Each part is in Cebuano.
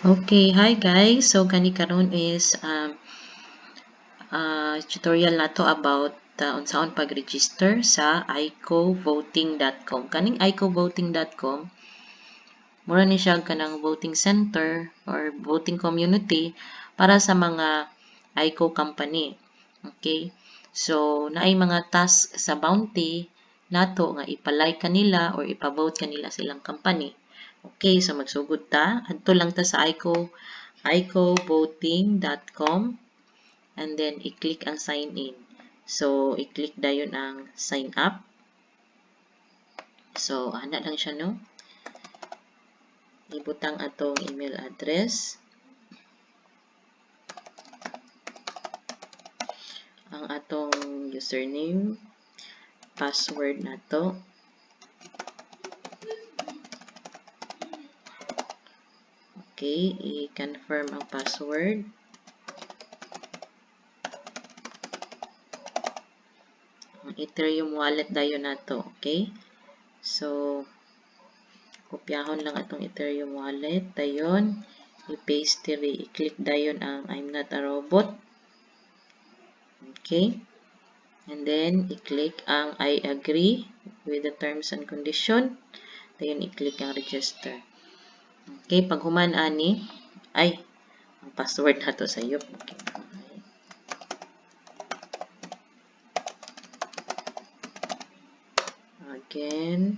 Okay, hi guys. So gani karon is tutorial nato about unsaon pag-register sa icovoting.com. Kaning icovoting.com mura ni siya kanang voting center or voting community para sa mga ICO company. Okay? So naay mga task sa bounty nato nga ipa-like kanila or ipa-vote kanila silang company. Okay, so magsugod ta. Adto lang ta sa icovoting.com and then i-click ang sign in. So, i-click dayon ang sign up. So, ana lang siya, no? Ibutang atong email address. Ang atong username, password nato. Okay, i-confirm ang password. Ang Ethereum wallet dayon nato, okay? So, kopyahon lang atong Ethereum wallet dayon, i-paste diri, i-click dayon ang I'm not a robot. Okay? And then i-click ang I agree with the terms and condition. Dayon i-click ang register. Okay, pag human ani, ay, ang password nato sa iyo. Okay. Again.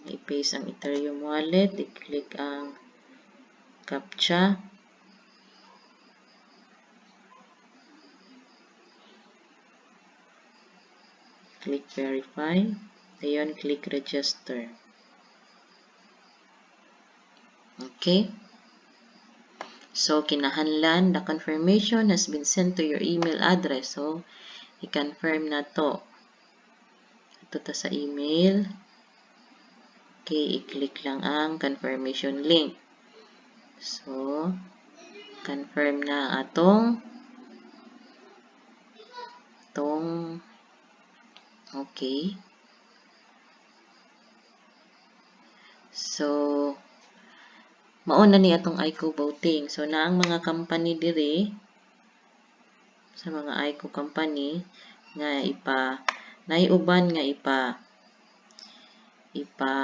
I-paste ang Ethereum wallet, i-click ang captcha. Click verify. Ayun, click register. Okay. So, kinahanglan, the confirmation has been sent to your email address. So, i-confirm na to. Ito ta sa email. Okay, i-click lang ang confirmation link. So, confirm na atong tong okay. So, mauna ni atong ICO voting. So, na ang mga company diri sa mga ICO company nga ipa naiuban nga ipa ipa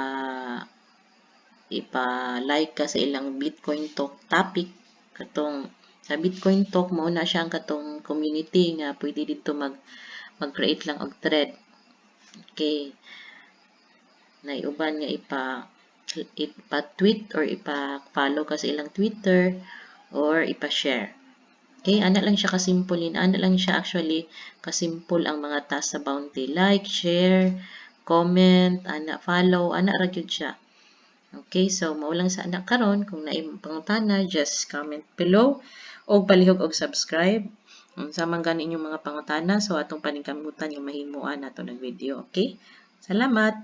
ipa like ka sa ilang Bitcoin Talk topic katong sa Bitcoin Talk mao na siya ang katong community nga pwede didto mag-create lang og thread. Okay. Naiuban nga ipa-tweet or ipa-follow ka sa ilang Twitter or ipa-share. Okay, ana lang siya kasimple. Ana lang siya actually kasimple ang mga task sa bounty. Like, share, comment, ana follow, ana ra gyud siya. Okay, so mao lang sa anak karon. Kung naay pangutana, just comment below og palihog og subscribe. Unsa man gani inyong mga pangutana, so atong paningkamutan nga mahimuan nato ng video. Okay? Salamat.